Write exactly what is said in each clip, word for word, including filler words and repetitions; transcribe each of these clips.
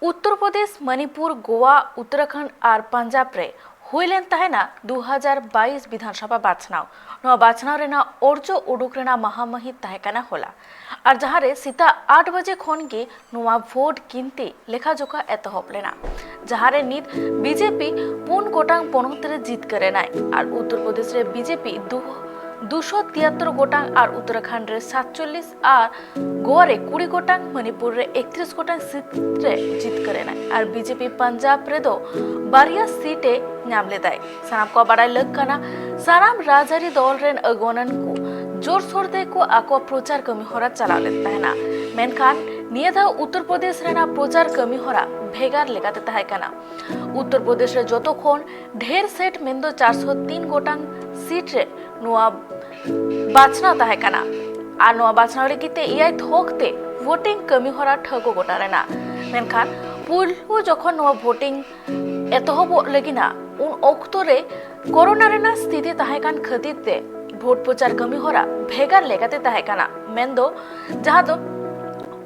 ᱩᱛᱛᱚᱨ ᱯᱨᱚᱫᱮᱥ, ᱢᱚᱱᱤᱯᱩᱨ, ᱜᱳᱣᱟ, ᱩᱛᱛᱚᱨᱟᱠᱷᱚᱸᱰ ᱟᱨ ᱯᱟᱧᱡᱟᱵᱽ ᱨᱮ ᱦᱩᱭ ᱞᱮᱱ ᱛᱟᱦᱮᱱᱟ ᱫᱩ ᱦᱟᱡᱟᱨ ᱵᱟᱭᱤᱥ ᱵᱤᱫᱷᱟᱱ ᱥᱚᱵᱷᱟ ᱵᱟᱪᱷᱱᱟᱣ᱾ ᱱᱚᱣᱟ ᱵᱟᱪᱷᱱᱟᱣ ᱨᱮᱱᱟᱜ ᱚᱨᱡᱚ ᱩᱰᱩᱠ ᱨᱮᱱᱟᱜ ᱢᱟᱦᱟ ᱢᱟᱹᱦᱤᱛ ᱛᱟᱦᱮᱸ ᱠᱟᱱᱟ ᱦᱚᱞᱟ, ᱟᱨ ᱡᱟᱦᱟᱸ ᱨᱮ ᱥᱮᱛᱟᱜ ᱟᱴ ᱵᱟᱡᱮ ᱠᱷᱚᱱ ᱜᱮ ᱱᱚᱣᱟ ᱵᱷᱳᱴ ᱜᱤᱱᱛᱤ ᱞᱮᱠᱷᱟ ᱡᱚᱠᱷᱟ ᱮᱛᱚᱦᱚᱵ ᱞᱮᱱᱟ, ᱡᱟᱦᱟᱸ ᱨᱮ ᱱᱤᱛ ᱵᱤᱡᱮᱯᱤ ᱯᱩᱱ ᱜᱚᱴᱟᱝ ᱯᱚᱱᱚᱛ ᱨᱮ ᱡᱤᱛᱠᱟᱹᱨ ᱮᱱᱟᱭ᱾ ᱟᱨ ᱩᱛᱛᱚᱨ ᱯᱨᱚᱫᱮᱥ ᱨᱮ ᱵᱤᱡᱮᱯᱤ ᱫᱩ ᱫᱩᱥᱚ ᱛᱤᱭᱟᱛᱛᱚᱨ ᱜᱚᱴᱟᱝ ᱟᱨ ᱩᱛᱛᱚᱨᱟᱠᱷᱚᱸᱰ ᱨᱮ ᱥᱟᱛᱪᱚᱞᱞᱤᱥ ᱟᱨ ᱜᱳᱣᱟ ᱨᱮ ᱠᱩᱲᱤ ᱜᱚᱴᱟᱝ, ᱢᱚᱱᱤᱯᱩᱨ ᱨᱮ ᱮᱠᱛᱨᱤᱥ ᱜᱚᱴᱟᱝ ᱥᱤᱴ ᱨᱮ ᱡᱤᱛᱠᱟᱹᱨ ᱮᱱᱟᱭ᱾ ᱟᱨ ᱵᱤᱡᱮᱯᱤ ᱯᱟᱧᱡᱟᱵᱽ ᱨᱮᱫᱚ ᱵᱟᱨᱭᱟ ᱥᱤᱴ ᱮ ᱧᱟᱢ ᱞᱮᱫᱟᱭ᱾ ᱥᱟᱱᱟᱢ ᱠᱚᱣᱟᱜ ᱵᱟᱲᱟᱭ ᱞᱟᱹᱠ ᱠᱟᱱᱟ, ᱥᱟᱱᱟᱢ ᱨᱟᱡᱽᱟᱹᱨᱤ ᱫᱚᱞ ᱨᱮᱱ ᱟᱹᱜᱩᱣᱟᱹᱱ ᱠᱚ ᱡᱳᱨᱥᱳᱨ ᱛᱮᱠᱚ ᱟᱠᱚᱣᱟᱜ ᱯᱨᱚᱪᱟᱨ ᱠᱟᱹᱢᱤ ᱦᱚᱨᱟ ᱪᱟᱞᱟᱣ ᱞᱮᱫ ᱛᱟᱦᱮᱱᱟ᱾ ᱢᱮᱱᱠᱷᱟᱱ ᱱᱤᱭᱟᱹ ᱫᱷᱟᱣ ᱩᱛᱛᱚᱨ ᱯᱨᱚᱫᱮᱥ ᱨᱮᱱᱟᱜ ᱯᱨᱚᱪᱟᱨ ᱠᱟᱹᱢᱤ ᱦᱚᱨᱟ ᱵᱷᱮᱜᱟᱨ ᱞᱮᱠᱟᱛᱮ ᱛᱟᱦᱮᱸ ᱠᱟᱱᱟ᱾ ᱩᱛᱛᱚᱨ ᱯᱨᱚᱫᱮᱥ ᱨᱮ ᱡᱚᱛᱚ ᱠᱷᱚᱱ ᱰᱷᱮᱨ ᱥᱤᱴ, ᱢᱮᱱᱫᱚ ᱪᱟᱨᱥᱚ ᱛᱤᱱ ᱜᱚᱴᱟᱝ ᱥᱤᱴ ᱨᱮ ᱱᱚᱣᱟ ᱵᱟᱪᱷᱱᱟᱣ ᱛᱟᱦᱮᱸ ᱠᱟᱱᱟ᱾ ᱟᱨ ᱱᱚᱣᱟ ᱵᱟᱪᱷᱱᱟᱣ ᱞᱟᱹᱜᱤᱫ ᱛᱮ ᱮᱭᱟᱭ ᱛᱷᱚᱠ ᱛᱮ ᱵᱷᱳᱴᱤᱝ ᱠᱟᱹᱢᱤ ᱦᱚᱨᱟ ᱴᱷᱟᱹᱣᱠᱟᱹ ᱜᱚᱴᱟ ᱞᱮᱱᱟ᱾ ᱢᱮᱱᱠᱷᱟᱱ ᱯᱩᱭᱞᱩ ᱡᱚᱠᱷᱚᱱ ᱱᱚᱣᱟ ᱵᱷᱳᱴᱤᱝ ᱮᱛᱚᱦᱚᱵᱚᱜ ᱞᱟᱹᱜᱤᱫ ᱟ, ᱩᱱ ᱚᱠᱛᱚ ᱨᱮ ᱠᱳᱨᱳᱱᱟ ᱨᱮᱱᱟᱜ ᱥᱛᱷᱤᱛᱤ ᱛᱟᱦᱮᱸ ᱠᱟᱱ ᱠᱷᱟᱹᱛᱤᱨ ᱛᱮ ᱵᱷᱳᱴ ᱯᱨᱚᱪᱟᱨ ᱠᱟᱹᱢᱤ ᱦᱚᱨᱟ ᱵᱷᱮᱜᱟᱨ ᱞᱮᱠᱟᱛᱮ ᱛᱟᱦᱮᱸ ᱠᱟᱱᱟ, ᱢᱮᱱᱫᱚ ᱡᱟᱦᱟᱸ ᱫᱚ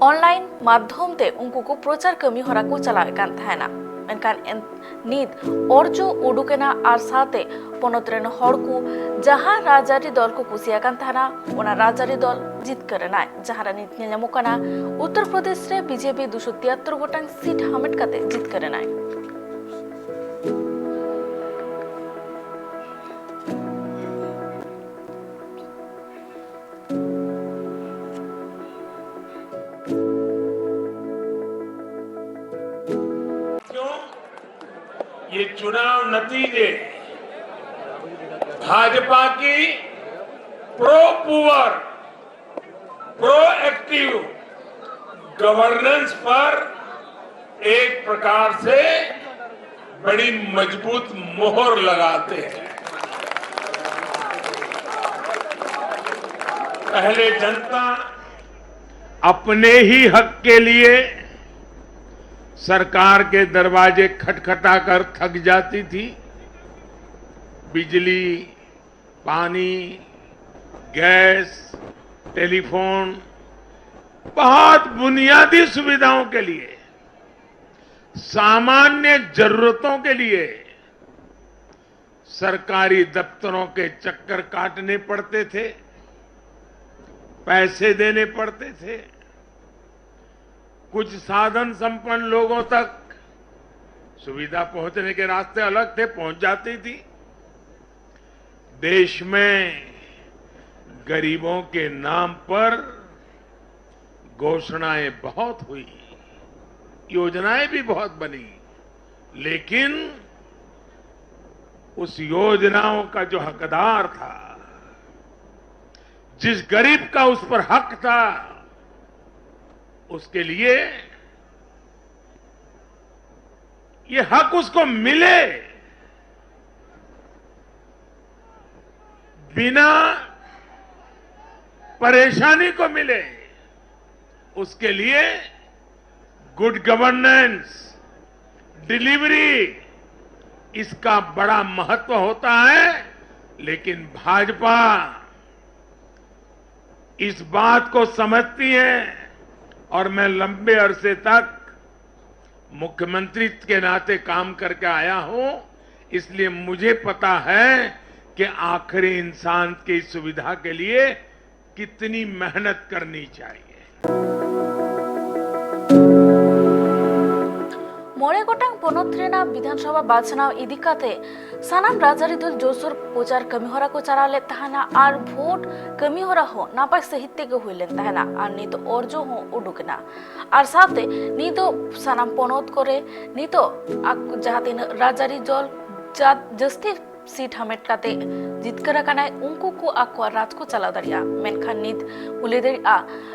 ᱚᱱᱞᱟᱭᱤᱱ ᱢᱟᱫᱽᱫᱷᱚᱢ ᱛᱮ ᱩᱱᱠᱩ ᱠᱚ ᱯᱨᱚᱪᱟᱨ ᱠᱟᱹᱢᱤ ᱦᱚᱨᱟ ᱠᱚ ᱪᱟᱞᱟᱣᱮᱫ ᱠᱟᱱ ᱛᱟᱦᱮᱱᱟ᱾ ᱢᱮᱱᱠᱷᱟᱱ ᱮᱱ-, ᱱᱤᱛ ᱚᱨᱡᱚ ᱩᱰᱩᱠ ᱮᱱᱟ, ᱟᱨ ᱥᱟᱶᱛᱮ ᱯᱚᱱᱚᱛ ᱨᱮᱱ ᱦᱚᱲ ᱠᱚ ᱡᱟᱦᱟᱸ ᱨᱟᱡᱽᱟᱹᱨᱤ ᱫᱚᱞ ᱠᱚ ᱠᱩᱥᱤᱭᱟᱜ ᱠᱟᱱ ᱛᱟᱦᱮᱱᱟ, ᱚᱱᱟ ᱨᱟᱡᱽᱟᱹᱨᱤ ᱫᱚᱞ ᱡᱤᱛᱠᱟᱹᱨ ᱮᱱᱟᱭ᱾ ᱡᱟᱦᱟᱸ ᱨᱮ ᱱᱤᱛ ᱧᱮᱞ ᱧᱟᱢᱚᱜ ᱠᱟᱱᱟ, ᱩᱛᱛᱚᱨ ᱯᱨᱚᱫᱮᱥ ᱨᱮ ᱵᱤᱡᱮᱯᱤ ᱫᱩᱥᱚ ᱛᱤᱭᱟᱛᱛᱚᱨ ᱜᱚᱴᱟᱝ ᱥᱤᱴ ᱦᱟᱢᱮᱴ ᱠᱟᱛᱮ ᱡᱤᱛᱠᱟᱹᱨ ᱮᱱᱟᱭ᱾ क्यों? ये चुनाव नतीजे भाजपा की प्रो पुअर, प्रोएक्टिव गवर्नेंस पर एक प्रकार से बड़ी मजबूत मोहर लगाते हैं। पहले जनता अपने ही हक के लिए सरकार के दरवाजे खटखटाकर थक जाती थी। बिजली, पानी, गैस, टेलीफोन, बहुत बुनियादी सुविधाओं के लिए सामान्य जरूरतों के लिए सरकारी दफ्तरों के चक्कर काटने पड़ते थे, पैसे देने पड़ते थे। कुछ साधन संपन्न लोगों तक सुविधा पहुंचने के रास्ते अलग थे, पहुंच जाती थी। देश में गरीबों के नाम पर घोषणाएं बहुत हुई, योजनाएं भी बहुत बनी, लेकिन उस योजनाओं का जो हकदार था, जिस गरीब का उस पर हक था, उसके लिए ये हक उसको मिले, बिना परेशानी को मिले, उसके लिए गुड गवर्नेंस, डिलीवरी, इसका बड़ा महत्व होता है। लेकिन भाजपा इस बात को समझती है और मैं लंबे अरसे तक मुख्यमंत्री के नाते काम करके आया हूं, इसलिए मुझे पता है कि आखिरी इंसान की सुविधा के लिए कितनी मेहनत करनी चाहिए। ᱢᱚᱬᱮ ᱜᱚᱴᱟᱝ ᱯᱚᱱᱚᱛ ᱨᱮᱱᱟᱜ ᱵᱤᱫᱷᱟᱱ ᱥᱚᱵᱷᱟ ᱵᱟᱪᱷᱱᱟᱣ ᱤᱫᱤ ᱠᱟᱛᱮ ᱥᱟᱱᱟᱢ ᱨᱟᱡᱽᱟᱹᱨᱤ ᱫᱚᱞ ᱡᱳᱨᱥᱳᱨ ᱯᱨᱚᱪᱟᱨ ᱠᱟᱹᱢᱤ ᱦᱚᱨᱟ ᱠᱚ ᱪᱟᱞᱟᱣ ᱞᱮᱫ ᱛᱟᱦᱮᱱᱟ ᱟᱨ ᱵᱷᱳᱴ ᱠᱟᱹᱢᱤ ᱦᱚᱨᱟ ᱦᱚᱸ ᱱᱟᱯᱟᱭ ᱥᱟᱺᱦᱤᱡ ᱛᱮᱜᱮ ᱦᱩᱭ ᱞᱮᱱ ᱛᱟᱦᱮᱱᱟ ᱟᱨ ᱱᱤᱛ ᱚᱨᱡᱚ ᱦᱚᱸ ᱩᱰᱩᱠ ᱮᱱᱟ᱾ ᱟᱨ ᱥᱟᱶᱛᱮ ᱱᱤᱛᱚᱜ ᱥᱟᱱᱟᱢ ᱯᱚᱱᱚᱛ ᱠᱚᱨᱮ ᱱᱤᱛᱚᱜ ᱟᱠ- ᱡᱟᱦᱟᱸ ᱛᱤᱱᱟᱹᱜ ᱨᱟᱡᱽᱟᱹᱨᱤ ᱫᱚᱞ ᱡᱟ- ᱡᱟᱹᱥᱛᱤ ᱥᱤᱴ ᱦᱟᱢᱮᱴ ᱠᱟᱛᱮ ᱡᱤᱛᱠᱟᱹᱨ ᱟᱠᱟᱱᱟᱭ, ᱩᱱᱠᱩ ᱠᱚ ᱟᱠᱚᱣᱟᱜ ᱨᱟᱡᱽ ᱠᱚ ᱪᱟᱞᱟᱣ ᱫᱟᱲᱮᱭᱟᱜᱼᱟ᱾ ᱢᱮᱱᱠᱷᱟᱱ ᱱᱤᱛ ᱠᱚ ᱞᱟᱹᱭ ᱫᱟᱲᱮᱭᱟᱜᱼᱟ,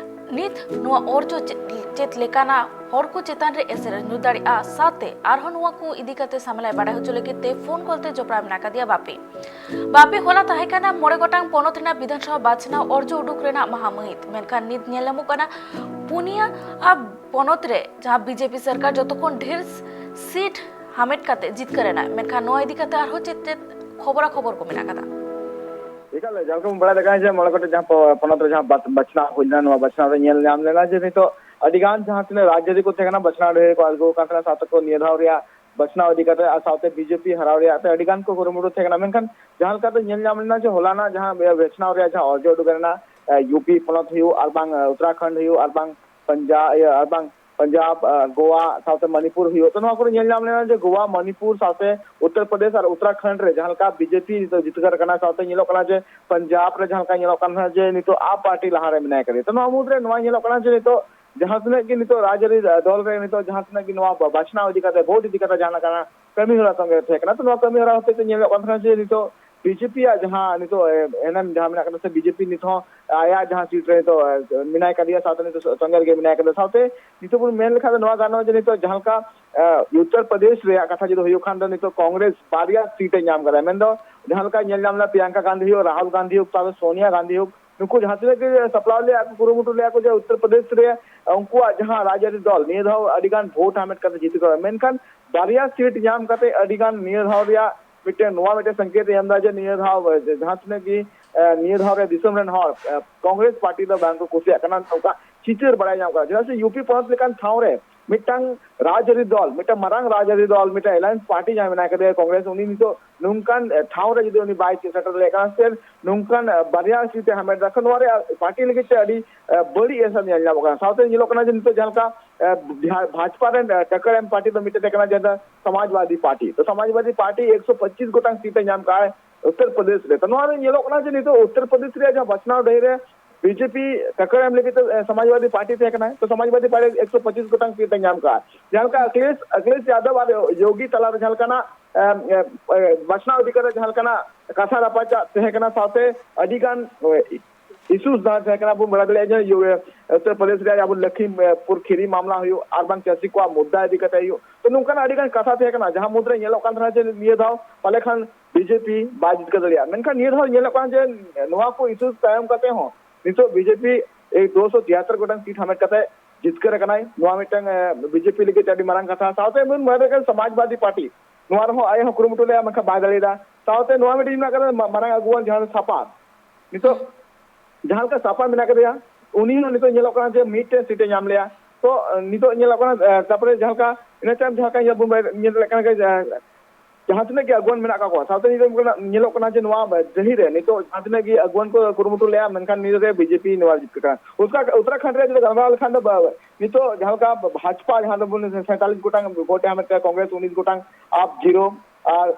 ᱱᱤᱛ ᱱᱚᱣᱟ ᱚᱨᱡᱚ ᱪᱮᱫ, ᱪᱮᱫ ᱞᱮᱠᱟᱱᱟ ᱦᱚᱲ ᱠᱚ ᱪᱮᱛᱟᱱ ᱨᱮ ᱮᱥᱮᱨ ᱧᱩᱨ ᱫᱟᱲᱮᱭᱟᱜᱼᱟ᱾ ᱥᱟᱶᱛᱮ ᱟᱨᱦᱚᱸ ᱱᱚᱣᱟ ᱠᱚ ᱤᱫᱤ ᱠᱟᱛᱮ ᱥᱟᱢᱮᱞᱟᱭ ᱵᱟᱲᱟᱭ ᱦᱚᱪᱚ ᱞᱟᱹᱜᱤᱫ ᱛᱮ ᱯᱷᱳᱱ ᱠᱚᱞ ᱛᱮ ᱡᱚᱯᱲᱟᱣ ᱢᱮᱱᱟᱜ ᱟᱠᱟᱫᱮᱭᱟ ᱵᱟᱯᱤ᱾ ᱵᱟᱯᱤ, ᱦᱚᱞᱟ ᱛᱟᱦᱮᱸ ᱠᱟᱱᱟ ᱢᱚᱬᱮ ᱜᱚᱴᱟᱝ ᱯᱚᱱᱚᱛ ᱨᱮᱱᱟᱜ ᱵᱤᱫᱷᱟᱱ ᱥᱚᱵᱷᱟ ᱵᱟᱪᱷᱱᱟᱣ ᱚᱨᱡᱚ ᱩᱰᱩᱠ ᱨᱮᱱᱟᱜ ᱢᱟᱦᱟ ᱢᱟᱹᱦᱤᱛ, ᱢᱮᱱᱠᱷᱟᱱ ᱱᱤᱛ ᱧᱮᱞ ᱧᱟᱢᱚᱜ ᱠᱟᱱᱟ ᱯᱩᱱᱭᱟ ᱟᱨ ᱯᱚᱱᱚᱛ ᱨᱮ ᱡᱟᱦᱟᱸ ᱵᱤᱡᱮᱯᱤ ᱥᱚᱨᱠᱟᱨ ᱡᱚᱛᱚ ᱠᱷᱚᱱ ᱰᱷᱮᱨ ᱥᱤᱴ ᱦᱟᱢᱮᱴ ᱠᱟᱛᱮ ᱡᱤᱛᱠᱟᱹᱨ ᱮᱱᱟᱭ, ᱢᱮᱱᱠᱷᱟᱱ ᱱᱚᱣᱟ ᱤᱫᱤ ᱠᱟᱛᱮ ᱟᱨᱦᱚᱸ ᱪᱮᱫ ᱪᱮᱫ ᱠᱷᱚᱵᱚᱨᱟ ᱠᱷᱚᱵᱚᱨ ᱠᱚ ᱢᱮᱱᱟᱜ ᱟᱠᱟᱫᱟ? ᱮᱠᱟᱞ, ᱡᱟᱦᱟᱸ ᱞᱮᱠᱟ ᱵᱚᱱ ᱵᱟᱲᱟᱭ ᱫᱟᱲᱮᱭᱟᱜ ᱠᱟᱱᱟ ᱡᱮ ᱢᱚᱬᱮ ᱜᱚᱴᱮᱡ ᱡᱟᱦᱟᱸ ᱯᱚ- ᱯᱚᱱᱚᱛ ᱨᱮ ᱡᱟᱦᱟᱸ ᱵᱟᱪ- ᱵᱟᱪᱷᱱᱟᱣ ᱦᱩᱭ ᱞᱮᱱᱟ, ᱱᱚᱣᱟ ᱵᱟᱪᱷᱱᱟᱣ ᱨᱮ ᱧᱮᱞ ᱧᱟᱢ ᱞᱮᱱᱟ ᱡᱮ ᱱᱤᱛᱚᱜ ᱟᱹᱰᱤ ᱜᱟᱱ ᱡᱟᱦᱟᱸ ᱛᱤᱱᱟᱹᱜ ᱨᱟᱡᱽᱟᱹᱨᱤ ᱠᱚ ᱛᱟᱦᱮᱸ ᱠᱟᱱᱟ, ᱵᱟᱪᱷᱱᱟᱣ ᱰᱟᱹᱦᱤ ᱨᱮᱠᱚ ᱟᱬᱜᱚ ᱟᱠᱟᱱ ᱛᱟᱦᱮᱸᱱᱟ, ᱥᱟᱶᱛᱮ ᱠᱚ ᱱᱤᱭᱟᱹ ᱫᱷᱟᱣ ᱨᱮᱭᱟᱜ ᱵᱟᱪᱷᱱᱟᱣ ᱤᱫᱤ ᱠᱟᱛᱮ ᱟᱨ ᱥᱟᱶᱛᱮ ᱵᱤᱡᱮᱯᱤ ᱦᱟᱨᱟᱣ ᱨᱮᱭᱟᱜ ᱛᱮ ᱟᱹᱰᱤ ᱜᱟᱱ ᱠᱚ ᱠᱩᱨᱩᱢᱩᱴᱩ ᱛᱟᱦᱮᱸ ᱠᱟᱱᱟ᱾ ᱢᱮᱱᱠᱷᱟᱱ ᱡᱟᱦᱟᱸ ᱞᱮᱠᱟᱛᱮ ᱧᱮᱞ ᱧᱟᱢ ᱞᱮᱱᱟ ᱡᱮ ᱦᱚᱞᱟᱱᱟᱜ ᱡᱟᱦᱟᱸ ᱵᱟᱪᱷᱱᱟᱣ ᱨᱮᱭᱟᱜ ᱡᱟᱦᱟᱸ ᱚᱨᱡᱚ ᱩᱰᱩᱠ ᱮᱱᱟ, ᱮ, ᱭᱩ ᱯᱤ ᱯᱚᱱᱚᱛ ᱦᱩᱭᱩᱜ ᱟᱨ ᱵᱟᱝ, ᱮ, ᱩᱛᱛᱚᱨᱟᱠᱷᱚᱸᱰ ᱦᱩᱭᱩᱜ ᱟᱨ ᱵᱟᱝ ᱯᱟᱧᱡᱟᱵᱽ, ᱤᱭᱟᱹ, ᱟᱨ ᱵᱟᱝ ᱯᱟᱧᱡᱟᱵᱽ, ᱟ, ᱜᱳᱣᱟ, ᱥᱟᱶᱛᱮ ᱢᱚᱱᱤᱯᱩᱨ ᱦᱩᱭᱩᱜ᱾ ᱛᱚ, ᱱᱚᱣᱟ ᱠᱚᱨᱮ ᱧᱮᱞ ᱧᱟᱢ ᱞᱮᱱᱟ ᱡᱮ ᱜᱳᱣᱟ, ᱢᱚᱱᱤᱯᱩᱨ ᱥᱟᱶᱛᱮ ᱩᱛᱛᱚᱨ ᱯᱨᱚᱫᱮᱥ ᱟᱨ ᱩᱛᱛᱚᱨᱟᱠᱷᱚᱸᱰ ᱨᱮ ᱡᱟᱦᱟᱸ ᱞᱮᱠᱟ ᱵᱤᱡᱮᱯᱤ ᱱᱤᱛᱚᱜ ᱡᱤᱛᱠᱟᱹᱨ ᱠᱟᱱᱟ, ᱥᱟᱶᱛᱮ ᱧᱮᱞᱚᱜ ᱠᱟᱱᱟ ᱡᱮ ᱯᱟᱧᱡᱟᱵᱽ ᱨᱮ ᱡᱟᱦᱟᱸ ᱞᱮᱠᱟ ᱧᱮᱞᱚᱜ ᱠᱟᱱ ᱛᱟᱦᱮᱸᱱᱟ ᱡᱮ ᱱᱤᱛᱚᱜ ᱟᱯ ᱯᱟᱨᱴᱤ ᱞᱟᱦᱟᱨᱮ ᱢᱮᱱᱟᱭ ᱠᱟᱫᱮᱭᱟ᱾ ᱛᱚ, ᱱᱚᱣᱟ ᱢᱩᱫᱽᱨᱮ ᱱᱚᱣᱟ ᱧᱮᱞᱚᱜ ᱠᱟᱱᱟ ᱡᱮ ᱱᱤᱛᱚᱜ ᱡᱟᱦᱟᱸ ᱛᱤᱱᱟᱹᱜ ᱜᱮ ᱱᱤᱛᱚᱜ ᱨᱟᱡᱽᱟᱹᱨᱤ ᱫᱚᱞ ᱨᱮ ᱱᱤᱛᱚᱜ ᱡᱟᱦᱟᱸ ᱛᱤᱱᱟᱹᱜ ᱜᱮ ᱱᱚᱣᱟ ᱵᱟᱪᱷᱱᱟᱣ ᱤᱫᱤ ᱠᱟᱛᱮ, ᱵᱷᱳᱴ ᱤᱫᱤ ᱠᱟᱛᱮ ᱡᱟᱦᱟᱸ ᱞᱮᱠᱟᱱᱟᱜ ᱠᱟᱹᱢᱤ ᱦᱚᱨᱟ ᱛᱚᱸᱜᱮ ᱨᱮ ᱛᱟᱦᱮᱸ ᱠᱟᱱᱟ, ᱛᱚ, ᱱᱚᱣᱟ ᱠᱟᱹᱢᱤ ᱦᱚᱨᱟ ᱦᱚᱛᱮᱡ ᱛᱮ ᱧᱮᱞᱚᱜ ᱠᱟᱱ ᱛᱟᱦᱮᱸᱱᱟ ᱡᱮ ᱱᱤᱛᱚᱜ ᱵᱤᱡᱮᱯᱤ ᱭᱟᱜ ᱡᱟᱦᱟᱸ ᱱᱤᱛᱚᱜ, ᱮ, ᱮᱱᱮᱢ ᱡᱟᱦᱟᱸ ᱢᱮᱱᱟᱜ ᱠᱟᱫᱟ, ᱥᱮ ᱵᱤᱡᱮᱯᱤ ᱱᱤᱛ ᱦᱚᱸ ᱟᱭᱟᱜ ᱡᱟᱦᱟᱸ ᱥᱤᱴ ᱨᱮ ᱱᱤᱛᱚᱜ, ᱮ, ᱢᱮᱱᱟᱭ ᱠᱟᱫᱮᱭᱟ, ᱥᱟᱶᱛᱮ ᱱᱤᱛᱚᱜ ᱛᱚᱸᱜᱮ ᱨᱮᱜᱮ ᱢᱮᱱᱟᱭ ᱠᱟᱫᱮᱭᱟ᱾ ᱥᱟᱶᱛᱮ ᱱᱤᱛᱚᱜ ᱵᱚᱱ ᱢᱮᱱ ᱞᱮᱠᱷᱟᱱ ᱫᱚ ᱱᱚᱣᱟ ᱜᱟᱱᱚᱜᱼᱟ ᱡᱮ ᱱᱤᱛᱚᱜ ᱡᱟᱦᱟᱸ ᱞᱮᱠᱟ, ᱮ, ᱩᱛᱛᱚᱨ ᱯᱨᱚᱫᱮᱥ ᱨᱮᱭᱟᱜ ᱠᱟᱛᱷᱟ ᱡᱩᱫᱤ ᱦᱩᱭᱩᱜ ᱠᱷᱟᱱ ᱫᱚ, ᱱᱤᱛᱚᱜ ᱠᱚᱝᱜᱨᱮᱥ ᱵᱟᱨᱭᱟ ᱥᱤᱴ ᱮ ᱧᱟᱢ ᱠᱟᱫᱟ᱾ ᱢᱮᱱᱫᱚ ᱡᱟᱦᱟᱸ ᱞᱮᱠᱟ ᱧᱮᱞ ᱧᱟᱢ ᱞᱮᱱᱟ, ᱯᱨᱤᱭᱟᱝᱠᱟ ᱜᱟᱱᱫᱷᱤ ᱦᱩᱭᱩᱜ, ᱨᱟᱦᱩᱞ ᱜᱟᱱᱫᱷᱤ ᱦᱩᱭᱩᱜ, ᱥᱟᱶᱛᱮ ᱥᱳᱱᱤᱭᱟ ᱜᱟᱱᱫᱷᱤ ᱦᱩᱭᱩᱜ, ᱱᱩᱠᱩ ᱡᱟᱦᱟᱸ ᱛᱤᱱᱟᱹᱜ ᱜᱮ ᱥᱟᱯᱲᱟᱣ ᱞᱮᱫᱟ ᱠᱚ, ᱠᱩᱨᱩᱢᱩᱴᱩ ᱞᱮᱫᱟ ᱠᱚ ᱡᱮ ᱩᱛᱛᱚᱨ ᱯᱨᱚᱫᱮᱥ ᱨᱮ ᱩᱱᱠᱩᱣᱟᱜ ᱡᱟᱦᱟᱸ ᱨᱟᱡᱽᱟᱹᱨᱤ ᱫᱚᱞ ᱱᱤᱭᱟᱹ ᱫᱷᱟᱣ ᱟᱹᱰᱤ ᱜᱟᱱ ᱵᱷᱳᱴ ᱦᱟᱢᱮᱴ ᱠᱟᱛᱮ ᱡᱤᱛᱠᱟᱹᱨ, ᱢᱮᱱᱠᱷᱟᱱ ᱵᱟᱨᱭᱟ ᱥᱤᱴ ᱧᱟᱢ ᱠᱟᱛᱮ ᱟᱹᱰᱤ ᱜᱟᱱ ᱱᱤᱭᱟᱹ ᱫᱷᱟᱣ ᱨᱮᱭᱟᱜ ᱢᱤᱫᱴᱮᱱ ᱱᱚᱣᱟ ᱢᱤᱫᱴᱮᱱ ᱥᱚᱝᱠᱮᱛ ᱮ ᱮᱢ ᱮᱫᱟ ᱡᱮ ᱱᱤᱭᱟᱹ ᱫᱷᱟᱣ ᱡᱟᱦᱟᱸ ᱛᱤᱱᱟᱹᱜ ᱜᱮ, ᱮ, ᱱᱤᱭᱟᱹ ᱫᱷᱟᱣ ᱨᱮ ᱫᱤᱥᱚᱢ ᱨᱮᱱ ᱦᱚᱲ, ᱮ, ᱠᱚᱝᱜᱨᱮᱥ ᱯᱟᱨᱴᱤ ᱫᱚ ᱵᱟᱝ ᱠᱚ ᱠᱩᱥᱤᱭᱟᱜ ᱠᱟᱱᱟ, ᱱᱚᱝᱠᱟ ᱪᱤᱛᱟᱹᱨ ᱵᱟᱲᱟᱭ ᱧᱟᱢ ᱠᱟᱱᱟ᱾ ᱪᱮᱫᱟᱜ ᱥᱮ ᱭᱩ ᱯᱤ ᱯᱚᱱᱚᱛ ᱞᱮᱠᱟᱱ ᱴᱷᱟᱶ ᱨᱮ ᱢᱤᱫᱴᱟᱝ ᱨᱟᱡᱽᱟᱹᱨᱤ ᱫᱚᱞ, ᱢᱤᱫᱴᱟᱝ ᱢᱟᱨᱟᱝ ᱨᱟᱡᱽᱟᱹᱨᱤ ᱫᱚᱞ, ᱢᱤᱫᱴᱟᱝ ᱮᱞᱟᱭᱮᱱᱥ ᱯᱟᱨᱴᱤ ᱡᱟᱦᱟᱸᱭ ᱢᱮᱱᱟᱭ ᱠᱟᱫᱮᱭᱟ ᱠᱚᱝᱜᱨᱮᱥ, ᱩᱱᱤ ᱱᱤᱛᱚᱜ ᱱᱚᱝᱠᱟᱱ, ᱮ, ᱴᱷᱟᱣ ᱨᱮ ᱡᱩᱫᱤ ᱩᱱᱤ ᱵᱟᱭ ᱥᱮᱴᱮᱨ ᱫᱟᱲᱮᱭᱟᱜ ᱠᱟᱱᱟ, ᱥᱮ ᱱᱚᱝᱠᱟᱱ, ᱮ, ᱵᱟᱨᱭᱟ ᱥᱤᱴ ᱮ ᱦᱟᱢᱮᱴ ᱫᱟ, ᱱᱚᱣᱟ ᱨᱮ ᱯᱟᱨᱴᱤ ᱞᱟᱹᱜᱤᱫ ᱛᱮ ᱟᱹᱰᱤ, ᱮ, ᱵᱟᱹᱲᱤᱡ ᱮᱥᱮᱨ ᱧᱮᱞ ᱧᱟᱢᱚᱜ ᱠᱟᱱᱟ᱾ ᱥᱟᱶᱛᱮ ᱧᱮᱞᱚᱜ ᱠᱟᱱᱟ ᱡᱮ ᱱᱤᱛᱚᱜ ᱡᱟᱦᱟᱸ ᱞᱮᱠᱟ, ᱮ, ᱵᱷᱟ-, ᱵᱷᱟᱡᱽᱯᱟ ᱨᱮᱱ, ᱮ, ᱴᱟᱠᱟᱨ ᱮᱢ ᱯᱟᱨᱴᱤ ᱫᱚ ᱢᱤᱫᱴᱮᱱ ᱛᱟᱦᱮᱸ ᱠᱟᱱᱟ, ᱡᱟᱦᱟᱸ ᱫᱚ ᱥᱚᱢᱟᱡᱽᱵᱟᱫᱤ ᱯᱟᱨᱴᱤ᱾ ᱛᱚ, ᱥᱚᱢᱟᱡᱽᱵᱟᱫᱤ ᱯᱟᱨᱴᱤ ᱮᱠᱥᱚ ᱯᱚᱸᱪᱤᱥ ᱜᱚᱴᱟᱝ ᱥᱤᱴ ᱮ ᱧᱟᱢ ᱠᱟᱜᱼᱟ ᱩᱛᱛᱚᱨ ᱯᱨᱚᱫᱮᱥ ᱨᱮ᱾ ᱛᱚ, ᱱᱚᱣᱟ ᱨᱮ ᱧᱮᱞᱚᱜ ᱠᱟᱱᱟ ᱡᱮ ᱱᱤᱛᱚᱜ ᱩᱛᱛᱚᱨ ᱯᱨᱚᱫᱮᱥ ᱨᱮᱭᱟᱜ ᱡᱟᱦᱟᱸ ᱵᱟᱪᱷᱱᱟᱣ ᱰᱟᱹᱦᱤ ᱨᱮ ᱵᱤᱡᱮᱯᱤ ᱴᱟᱠᱟᱨ ᱮᱢ ᱞᱟᱹᱜᱤᱫ ᱛᱮ, ᱮ, ᱥᱚᱢᱟᱡᱽᱵᱟᱫᱤ ᱯᱟᱨᱴᱤ ᱛᱟᱦᱮᱸ ᱠᱟᱱᱟ᱾ ᱛᱚ, ᱥᱚᱢᱟᱡᱽᱵᱟᱫᱤ ᱯᱟᱨᱴᱤ ᱮᱠᱥᱚ ᱯᱚᱸᱪᱤᱥ ᱜᱚᱴᱟᱝ ᱥᱤᱴ ᱮ ᱧᱟᱢ ᱠᱟᱜᱼᱟ᱾ ᱡᱟᱦᱟᱸ ᱞᱮᱠᱟ ᱟᱠᱷᱤᱞᱮᱥ, ᱟᱠᱷᱤᱞᱮᱥ ᱭᱟᱫᱚᱵ ᱟᱨ ᱭᱳᱜᱤ ᱛᱟᱞᱟ ᱨᱮ ᱡᱟᱦᱟᱸ ᱞᱮᱠᱟᱱᱟᱜ, ᱮ, ᱮ, ᱮ, ᱵᱟᱪᱷᱱᱟᱣ ᱤᱫᱤ ᱠᱟᱛᱮ ᱡᱟᱦᱟᱸ ᱞᱮᱠᱟᱱᱟᱜ ᱠᱟᱛᱷᱟ ᱨᱟᱯᱟᱪᱟᱜ ᱛᱟᱦᱮᱸ ᱠᱟᱱᱟ, ᱥᱟᱶᱛᱮ ᱟᱹᱰᱤ ᱜᱟᱱ, ᱮ, ᱤᱥᱩᱥ ᱡᱟᱦᱟᱸ ᱛᱟᱦᱮᱸ ᱠᱟᱱᱟ, ᱵᱚᱱ ᱵᱟᱲᱟᱭ ᱫᱟᱲᱮᱭᱟᱜᱼᱟ ᱡᱮ ᱤᱭᱟᱹ, ᱩᱛᱛᱚᱨ ᱯᱨᱚᱫᱮᱥ ᱨᱮᱭᱟᱜ ᱟᱵᱚ ᱞᱚᱠᱷᱤᱢᱯᱩᱨ ᱠᱷᱤᱨᱤ ᱢᱟᱢᱞᱟ ᱦᱩᱭᱩᱜ ᱟᱨ ᱵᱟᱝ ᱪᱟᱹᱥᱤ ᱠᱚᱣᱟᱜ ᱢᱩᱫᱽᱫᱟ ᱤᱫᱤ ᱠᱟᱛᱮ ᱦᱩᱭᱩᱜ, ᱛᱚ, ᱱᱚᱝᱠᱟᱱᱟᱜ ᱟᱹᱰᱤ ᱜᱟᱱ ᱠᱟᱛᱷᱟ ᱛᱟᱦᱮᱸ ᱠᱟᱱᱟ, ᱡᱟᱦᱟᱸ ᱢᱩᱫᱽᱨᱮ ᱧᱮᱞᱚᱜ ᱠᱟᱱ ᱛᱟᱦᱮᱱᱟ ᱡᱮ ᱱᱤᱭᱟᱹ ᱫᱷᱟᱣ ᱯᱟᱞᱮ ᱠᱷᱟᱱ ᱵᱤᱡᱮᱯᱤ ᱵᱟᱭ ᱡᱤᱛᱠᱟᱹᱨ ᱫᱟᱲᱮᱭᱟᱜᱼᱟ᱾ ᱢᱮᱱᱠᱷᱟᱱ ᱱᱤᱭᱟᱹ ᱫᱷᱟᱣ ᱧᱮᱞᱚᱜ ᱠᱟᱱᱟ ᱡᱮ ᱱᱚᱣᱟ ᱠᱚ ᱤᱥᱩ ᱛᱟᱭᱚᱢ ᱠᱟᱛᱮ ᱦᱚᱸ ᱱᱤᱛᱚᱜ ᱵᱤᱡᱮᱯᱤ ᱮᱭ ᱫᱩᱥᱚ ᱛᱤᱦᱟᱛᱛᱚᱨ ᱜᱚᱴᱟᱝ ᱥᱤᱴ ᱦᱟᱢᱮᱴ ᱠᱟᱛᱮ ᱡᱤᱛᱠᱟᱹᱨ ᱟᱠᱟᱱᱟᱭ᱾ ᱱᱚᱣᱟ ᱢᱤᱫᱴᱟᱝ, ᱮ, ᱵᱤᱡᱮᱯᱤ ᱞᱟᱹᱜᱤᱫ ᱛᱮ ᱟᱹᱰᱤ ᱢᱟᱨᱟᱝ ᱠᱟᱛᱷᱟ᱾ ᱥᱟᱶᱛᱮ ᱵᱚᱱ ᱢᱮᱱ ᱫᱟᱲᱮᱭᱟᱜ ᱠᱟᱱᱟ ᱥᱚᱢᱟᱡᱽᱵᱟᱫᱤ ᱯᱟᱨᱴᱤ, ᱱᱚᱣᱟ ᱨᱮᱦᱚᱸ ᱟᱡ ᱦᱚᱸ ᱠᱩᱨᱩᱢᱩᱴᱩ ᱞᱮᱫᱼᱟ, ᱢᱮᱱᱠᱷᱟᱱ ᱵᱟᱭ ᱫᱟᱲᱮᱭᱟᱫᱟ᱾ ᱥᱟᱶᱛᱮ ᱱᱚᱣᱟ ᱢᱤᱫᱴᱤᱡ ᱢᱮᱱᱟᱜ ᱠᱟᱫᱟ ᱢᱟ-, ᱢᱟᱨᱟᱝ ᱟᱹᱜᱩᱣᱟᱱ ᱡᱟᱦᱟᱸ ᱫᱚ ᱥᱟᱯᱟ, ᱱᱤᱛᱚᱜ ᱡᱟᱦᱟᱸ ᱞᱮᱠᱟ ᱥᱟᱯᱟ ᱢᱮᱱᱟᱜ ᱠᱟᱫᱮᱭᱟ, ᱩᱱᱤ ᱦᱚᱸ ᱱᱤᱛᱚᱜ ᱧᱮᱞᱚᱜ ᱠᱟᱱᱟ ᱡᱮ ᱢᱤᱫᱴᱮᱱ ᱥᱤᱴ ᱮ ᱧᱟᱢ ᱞᱮᱭᱟ᱾ ᱛᱚ ᱱᱤᱛᱚᱜ ᱧᱮᱞᱚᱜ ᱠᱟᱱᱟ, ᱛᱟᱨᱯᱚᱨᱮ ᱡᱟᱦᱟᱸ ᱞᱮᱠᱟ ᱤᱱᱟᱹ ᱛᱟᱭᱚᱢ ᱡᱟᱦᱟᱸ ᱞᱮᱠᱟ ᱧᱮᱞ ᱵᱚᱱ ᱧᱮᱞ ᱫᱟᱲᱮᱭᱟᱜ ᱠᱟᱱᱟ ᱡᱮ ᱡᱟᱦᱟᱸ ᱛᱤᱱᱟᱹᱜ ᱜᱮ ᱟᱜᱩᱣᱟᱹᱱ ᱢᱮᱱᱟᱜ ᱠᱟᱜ ᱠᱚᱣᱟ, ᱥᱟᱶᱛᱮ ᱧᱮᱞᱚᱜ ᱠᱟᱱᱟ ᱡᱮ ᱱᱚᱣᱟ ᱰᱟᱹᱦᱤ ᱨᱮ ᱱᱤᱛᱚᱜ ᱡᱟᱦᱟᱸ ᱛᱤᱱᱟᱹᱜ ᱜᱮ ᱟᱜᱩᱣᱟᱹᱱ ᱠᱚ ᱠᱩᱨᱩᱢᱩᱴᱩ ᱞᱮᱜᱼᱟ, ᱢᱮᱱᱠᱷᱟᱱ ᱱᱤᱭᱟᱹ ᱨᱮ ᱵᱤᱡᱮᱯᱤ ᱱᱚᱣᱟ ᱡᱤᱛᱠᱟᱹᱨ ᱠᱟᱱᱟ᱾ ᱩᱛᱛᱚᱨᱟ-, ᱩᱛᱛᱚᱨᱟᱠᱷᱚᱸᱰ ᱨᱮ ᱡᱩᱫᱤ ᱜᱟᱞᱢᱟᱨᱟᱣ ᱞᱮᱠᱷᱟᱱ ᱫᱚ ᱵᱟ-, ᱱᱤᱛᱚᱜ ᱡᱟᱦᱟᱸ ᱞᱮᱠᱟ ᱵᱷᱟᱡᱯᱟ, ᱡᱟᱦᱟᱸ ᱫᱚᱵᱚᱱ ᱥᱟᱭᱛᱟᱞᱤᱥ ᱜᱚᱴᱟᱝ ᱵᱷᱳᱴ ᱮ ᱦᱟᱢᱮᱴ ᱠᱟᱜᱼᱟ, ᱠᱚᱝᱜᱨᱮᱥ ᱩᱱᱤᱥ ᱜᱚᱴᱟᱝ, ᱟᱯ ᱡᱤᱨᱳ, ᱟᱨ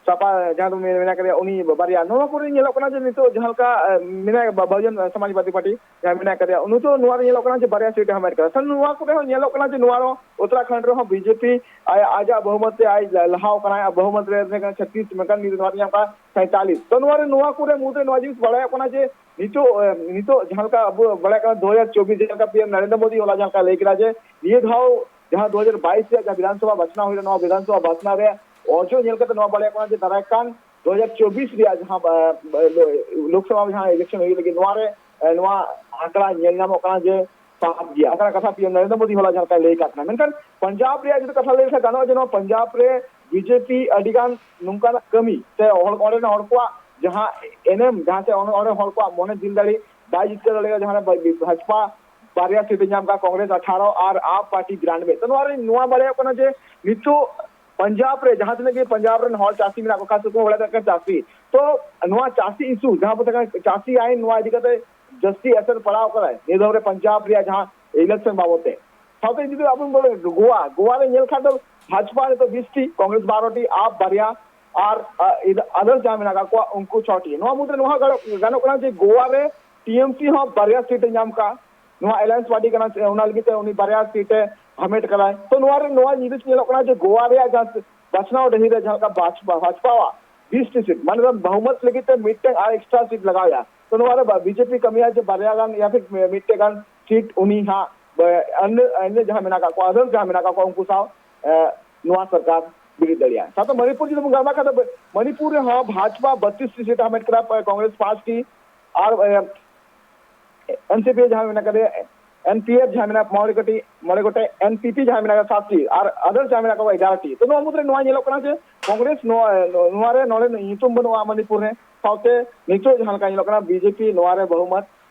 ᱥᱟᱯᱟ ᱡᱟᱦᱟᱸ ᱫᱚ ᱢᱮᱱᱟᱜ ᱠᱟᱫᱮᱭᱟ ᱩᱱᱤ ᱵᱟᱨᱭᱟ᱾ ᱱᱚᱣᱟ ᱠᱚᱨᱮ ᱧᱮᱞᱚᱜ ᱠᱟᱱᱟ ᱡᱮ ᱱᱤᱛᱚᱜ ᱡᱟᱦᱟᱸ ᱞᱮᱠᱟ ᱢᱮᱱᱟᱭᱟ ᱵᱟ-, ᱵᱟᱦᱩᱡᱚᱱ ᱥᱚᱢᱟᱡᱽᱵᱟᱫᱤ ᱯᱟᱨᱴᱤ ᱡᱟᱦᱟᱸᱭ ᱢᱮᱱᱟᱜ ᱠᱟᱫᱮᱭᱟ, ᱩᱱᱤ ᱫᱚ ᱱᱚᱣᱟ ᱨᱮ ᱧᱮᱞᱚᱜ ᱠᱟᱱᱟ ᱡᱮ ᱵᱟᱨᱭᱟ ᱥᱤᱴ ᱮ ᱦᱟᱢᱮᱴ ᱠᱟᱫᱟ᱾ ᱥᱮ ᱱᱚᱣᱟ ᱠᱚᱨᱮ ᱦᱚᱸ ᱧᱮᱞᱚᱜ ᱠᱟᱱᱟ ᱡᱮ ᱱᱚᱣᱟ ᱨᱮᱦᱚᱸ ᱩᱛᱛᱚᱨᱟᱠᱷᱚᱸᱰ ᱨᱮᱦᱚᱸ ᱵᱤᱡᱮᱯᱤ ᱟᱭ-, ᱟᱡᱟᱜ ᱵᱚᱦᱩᱢᱚᱛ ᱛᱮ ᱟᱡ ᱞᱟᱦᱟᱣ ᱠᱟᱱᱟᱭ᱾ ᱟᱨ ᱵᱚᱦᱩᱢᱚᱛ ᱨᱮ ᱛᱟᱦᱮᱸ ᱠᱟᱱᱟ ᱪᱷᱟᱛᱤᱥ, ᱢᱮᱱᱠᱷᱟᱱ ᱱᱤᱛ ᱱᱚᱣᱟ ᱨᱮ ᱧᱟᱢ ᱠᱟᱱᱟ ᱥᱟᱭᱛᱟᱞᱤᱥ᱾ ᱛᱚ ᱱᱚᱣᱟ ᱨᱮ, ᱱᱚᱣᱟ ᱠᱚᱨᱮ ᱢᱩᱫᱽᱨᱮ ᱱᱚᱣᱟ ᱡᱤᱱᱤᱥ ᱵᱟᱲᱟᱭᱚᱜ ᱠᱟᱱᱟ ᱡᱮ ᱱᱤᱛᱚᱜ, ᱮ, ᱱᱤᱛᱚᱜ ᱡᱟᱦᱟᱸ ᱞᱮᱠᱟ ᱟᱵᱚ ᱵᱟᱲᱟᱭᱚᱜ ᱠᱟᱱᱟ ᱫᱩ ᱦᱟᱡᱟᱨ ᱪᱚᱵᱵᱤᱥ ᱡᱟᱦᱟᱸ ᱞᱮᱠᱟ ᱯᱤ ᱮᱢ ᱱᱚᱨᱮᱱᱫᱨᱚ ᱢᱳᱫᱤ ᱦᱚᱞᱟ ᱡᱟᱦᱟᱸ ᱞᱮᱠᱟᱭ ᱞᱟᱹᱭ ᱠᱮᱫᱟ ᱡᱮ ᱱᱤᱭᱟᱹ ᱫᱷᱟᱣ ᱡᱟᱦᱟᱸ ᱫᱩ ᱦᱟᱡᱟᱨ ᱵᱟᱭᱤᱥ ᱨᱮᱭᱟᱜ ᱡᱟᱦᱟᱸ ᱵᱤᱫᱷᱟᱱ ᱥᱚᱵᱷᱟ ᱵᱟᱪᱷᱱᱟᱣ ᱦᱩᱭᱱᱟ, ᱱᱚᱣᱟ ᱵᱤᱫᱷᱟᱱ ᱥᱚᱵᱷᱟ ᱵᱟᱪᱷᱱᱟᱣ ᱨᱮᱭᱟᱜ ᱚᱨᱡᱚ ᱧᱮᱞ ᱠᱟᱛᱮ ᱱᱚᱣᱟ ᱵᱟᱲᱟᱭᱚᱜ ᱠᱟᱱᱟ ᱡᱮ ᱫᱟᱨᱟᱭ ᱠᱟᱱ ᱫᱩ ᱦᱟᱡᱟᱨ ᱪᱚᱵᱵᱤᱥ ᱨᱮᱭᱟᱜ ᱡᱟᱦᱟᱸ, ᱮ, ᱞᱳᱠᱥᱚᱵᱷᱟ ᱡᱟᱦᱟᱸ ᱤᱞᱮᱠᱥᱚᱱ ᱦᱩᱭᱩᱜ ᱞᱟᱹᱜᱤᱫ, ᱱᱚᱣᱟ ᱨᱮ, ᱮ, ᱱᱚᱣᱟ ᱟᱸᱠᱲᱟ ᱧᱮᱞ ᱧᱟᱢᱚᱜ ᱠᱟᱱᱟ ᱡᱮ ᱥᱟᱵ ᱜᱮᱭᱟ᱾ ᱚᱱᱠᱟᱱᱟᱜ ᱠᱟᱛᱷᱟ ᱯᱤ ᱮᱢ ᱱᱚᱨᱮᱱᱫᱨᱚ ᱢᱳᱫᱤ ᱦᱚᱞᱟ ᱡᱟᱦᱟᱸ ᱞᱮᱠᱟᱭ ᱞᱟᱹᱭ ᱠᱟᱜ ᱠᱟᱱᱟ᱾ ᱢᱮᱱᱠᱷᱟᱱ ᱯᱚᱧᱡᱟᱵᱽ ᱨᱮᱭᱟᱜ ᱡᱩᱫᱤ ᱠᱟᱛᱷᱟ ᱞᱟᱹᱭ ᱞᱮᱠᱷᱟᱱ ᱜᱟᱱᱚᱜᱼᱟ ᱡᱮ ᱱᱚᱣᱟ ᱯᱚᱧᱡᱟᱵᱽ ᱨᱮ ᱵᱤᱡᱮᱯᱤ ᱟᱹᱰᱤ ᱜᱟᱱ ᱱᱚᱝᱠᱟᱱᱟᱜ ᱠᱟᱹᱢᱤ ᱥᱮ ᱦᱚᱲ, ᱚᱸᱰᱮ ᱨᱮᱱ ᱦᱚᱲ ᱠᱚᱣᱟᱜ ᱡᱟᱦᱟᱸ ᱮᱱᱮᱢ, ᱡᱟᱦᱟᱸ ᱥᱮ ᱚᱸᱰᱮ, ᱚᱸᱰᱮ ᱦᱚᱲ ᱠᱚᱣᱟᱜ ᱢᱚᱱᱮ ᱫᱤᱞ ᱫᱟᱲᱮ ᱵᱟᱭ ᱡᱤᱛᱠᱟᱹᱨ ᱫᱟᱲᱮᱭᱟᱜᱼᱟ, ᱡᱟᱦᱟᱸ ᱨᱮ ᱵᱷᱟᱡᱯᱟ ᱵᱟᱨᱭᱟ ᱥᱤᱴ ᱮ ᱧᱟᱢ ᱠᱟᱜᱼᱟ, ᱠᱚᱝᱜᱨᱮᱥ ᱟᱴᱷᱟᱨᱚ ᱟᱨ ᱟᱯ ᱯᱟᱨᱴᱤ ᱵᱤᱨᱟᱱᱵᱮ᱾ ᱛᱚ ᱱᱚᱣᱟ ᱨᱮ ᱱᱚᱣᱟ ᱵᱟᱲᱟᱭᱚᱜ ᱠᱟᱱᱟ ᱡᱮ ᱱᱤᱛᱚᱜ ᱯᱚᱧᱡᱟᱵᱽ ᱨᱮ ᱡᱟᱦᱟᱸ ᱛᱤᱱᱟᱹᱜ ᱜᱮ ᱯᱚᱧᱡᱟᱵᱽ ᱨᱮᱱ ᱦᱚᱲ ᱪᱟᱹᱥᱤ ᱢᱮᱱᱟᱜ ᱠᱚ ᱠᱷᱟᱥ ᱠᱚ ᱦᱚᱲ ᱪᱟᱹᱥᱤ, ᱛᱚ ᱱᱚᱣᱟ ᱪᱟᱹᱥᱤ ᱤᱥᱩ ᱡᱟᱦᱟᱸ ᱵᱚ ᱢᱮᱛᱟᱜ ᱠᱟᱱᱟ ᱪᱟᱹᱥᱤ ᱟᱭᱤᱱ, ᱱᱚᱣᱟ ᱤᱫᱤ ᱠᱟᱛᱮ ᱡᱟᱹᱥᱛᱤ ᱮᱥᱮᱨ ᱯᱟᱲᱟᱣ ᱠᱟᱱᱟ ᱱᱤᱭᱟᱹ ᱫᱷᱟᱣ ᱨᱮ ᱯᱚᱧᱡᱟᱵᱽ ᱨᱮᱭᱟᱜ ᱡᱟᱦᱟᱸ ᱤᱞᱮᱠᱥᱚᱱ ᱵᱟᱵᱚᱫ ᱛᱮ᱾ ᱥᱟᱶᱛᱮ ᱡᱩᱫᱤ ᱟᱵᱚ ᱵᱚᱱ ᱜᱳᱣᱟ, ᱜᱳᱣᱟ ᱨᱮ ᱧᱮᱞ ᱠᱷᱟᱱ ᱫᱚ ᱵᱷᱟᱡᱯᱟ ᱱᱤᱛᱚᱜ ᱵᱤᱥ ᱴᱤ, ᱠᱚᱝᱜᱨᱮᱥ ᱵᱟᱨᱚ ᱴᱤ, ᱟᱯ ᱵᱟᱨᱭᱟ, ᱟᱨ, ᱟ, ᱤᱫ-, ᱟᱫᱟᱨᱥ ᱡᱟᱦᱟᱸ ᱢᱮᱱᱟᱜ ᱠᱟᱜ ᱠᱚᱣᱟ ᱩᱱᱠᱩ ᱪᱷᱚ ᱴᱤ᱾ ᱱᱚᱣᱟ ᱢᱩᱫᱽᱨᱮ ᱱᱚᱣᱟ ᱜᱟᱱᱚᱜ, ᱜᱟᱱᱚᱜ ᱠᱟᱱᱟ ᱡᱮ ᱜᱳᱣᱟ ᱨᱮ ᱴᱤ ᱮᱢ ᱥᱤ ᱦᱚᱸ ᱵᱟᱨᱭᱟ ᱥᱤᱴ ᱮ ᱧᱟᱢ ᱠᱟᱜᱼᱟ, ᱱᱚᱣᱟ ᱮᱞᱟᱭᱮᱱᱥ ᱯᱟᱨᱴᱤ ᱠᱟᱱᱟ, ᱚᱱᱟ ᱞᱟᱹᱜᱤᱫ ᱛᱮ ᱩᱱᱤ ᱵᱟᱨᱭᱟ ᱥᱤᱴ ᱮ ᱦᱟᱢᱮᱴ ᱠᱟᱫᱟᱭ᱾ ᱛᱚ ᱱᱚᱣᱟ ᱨᱮ ᱱᱚᱣᱟ ᱡᱤᱱᱤᱥ ᱧᱮᱞᱚᱜ ᱠᱟᱱᱟ ᱡᱮ ᱜᱳᱣᱟ ᱨᱮᱭᱟᱜ ᱡᱟᱦᱟᱸ ᱵᱟᱪᱷᱱᱟᱣ ᱰᱟᱹᱦᱤ ᱨᱮ ᱡᱟᱦᱟᱸ ᱞᱮᱠᱟ ᱵᱷᱟᱡᱯᱟ, ᱵᱷᱟᱡᱯᱟᱣᱟᱜ ᱵᱤᱥ ᱴᱤ ᱥᱤᱴ, ᱢᱟᱱᱮ ᱫᱚ ᱵᱚᱦᱩᱢᱚᱛ ᱞᱟᱹᱜᱤᱫ ᱛᱮ ᱢᱤᱫᱴᱮᱱ ᱟᱨ ᱮᱠᱥᱴᱨᱟ ᱥᱤᱴ ᱞᱟᱜᱟᱣ ᱮᱭᱟ᱾ ᱛᱚ ᱱᱚᱣᱟ ᱨᱮ ᱵᱤᱡᱮᱯᱤ ᱠᱟᱹᱢᱤᱭᱟ ᱡᱮ ᱵᱟᱨᱭᱟ ᱜᱟᱱ ᱭᱟ ᱯᱷᱤᱨ ᱢᱤᱫᱴᱮᱱ ᱜᱟᱱ ᱥᱤᱴ ᱩᱱᱤ ᱦᱟᱸᱜ, ᱮ, ᱟᱹᱱ-, ᱟᱹᱱ ᱡᱟᱦᱟᱸ ᱢᱮᱱᱟᱜ ᱠᱟᱜ ᱠᱚᱣᱟ, ᱟᱫᱟᱨᱥ ᱡᱟᱦᱟᱸ ᱢᱮᱱᱟᱜ ᱠᱟᱜ ᱠᱚᱣᱟ, ᱩᱱᱠᱩ ᱥᱟᱶ, ᱮ, ᱱᱚᱣᱟ ᱥᱚᱨᱠᱟᱨ ᱵᱤᱨᱤᱫ ᱫᱟᱲᱮᱭᱟᱜᱼᱟ᱾ ᱥᱟᱶᱛᱮ ᱢᱚᱱᱤᱯᱩᱨ ᱡᱩᱫᱤ ᱵᱚᱱ ᱜᱟᱞᱢᱟᱨᱟᱣ ᱠᱷᱟᱱ ᱫᱚ ᱢᱚᱱᱤᱯᱩᱨ ᱨᱮᱦᱚᱸ ᱵᱷᱟᱡᱯᱟ ᱵᱟᱛᱤᱥ ᱴᱤ ᱥᱤᱴ ᱦᱟᱢᱮᱴ ᱠᱮᱫᱟ, ᱠᱚᱝᱜᱨᱮᱥ ᱯᱟᱸᱪ ᱴᱤ, ᱟᱨ, ᱮ, ᱮᱱ ᱥᱤ ᱯᱤ ᱡᱟᱦᱟᱸ ᱢᱮᱱᱟᱜ ᱠᱟᱫᱮᱭᱟ, ᱮᱱ ᱯᱤ ᱮᱯᱷ ᱡᱟᱦᱟᱸ ᱢᱮᱱᱟᱜᱼᱟ ᱢᱚᱬᱮ ᱜᱚᱴᱮᱡ, ᱢᱚᱬᱮ ᱜᱚᱴᱮᱡ, ᱮᱱ ᱯᱤ ᱯᱤ ᱡᱟᱦᱟᱸ ᱢᱮᱱᱟᱜ ᱠᱟᱫᱟ ᱥᱟᱛ ᱴᱤ, ᱟᱨ ᱟᱫᱟᱨᱥ ᱡᱟᱦᱟᱸ ᱢᱮᱱᱟᱜ ᱠᱚᱣᱟ ᱮᱜᱟᱨᱚ ᱴᱤ᱾ ᱛᱚ ᱱᱚᱣᱟ ᱢᱩᱫᱽᱨᱮ ᱱᱚᱣᱟ ᱧᱮᱞᱚᱜ ᱠᱟᱱᱟ ᱡᱮ ᱠᱚᱝᱜᱨᱮᱥ ᱱᱚᱣᱟ, ᱱᱚᱣᱟ ᱨᱮ ᱱᱚᱰᱮ ᱧᱩᱛᱩᱢ ᱵᱟᱹᱱᱩᱜᱼᱟ ᱢᱚᱱᱤᱯᱩᱨ ᱨᱮ᱾ ᱥᱟᱶᱛᱮ ᱱᱤᱛᱚᱜ ᱡᱟᱦᱟᱸ ᱞᱮᱠᱟ ᱧᱮᱞᱚᱜ ᱠᱟᱱᱟ ᱵᱤᱡᱮᱯᱤ ᱱᱚᱣᱟ ᱨᱮ ᱵᱚᱦᱩᱢᱚᱛ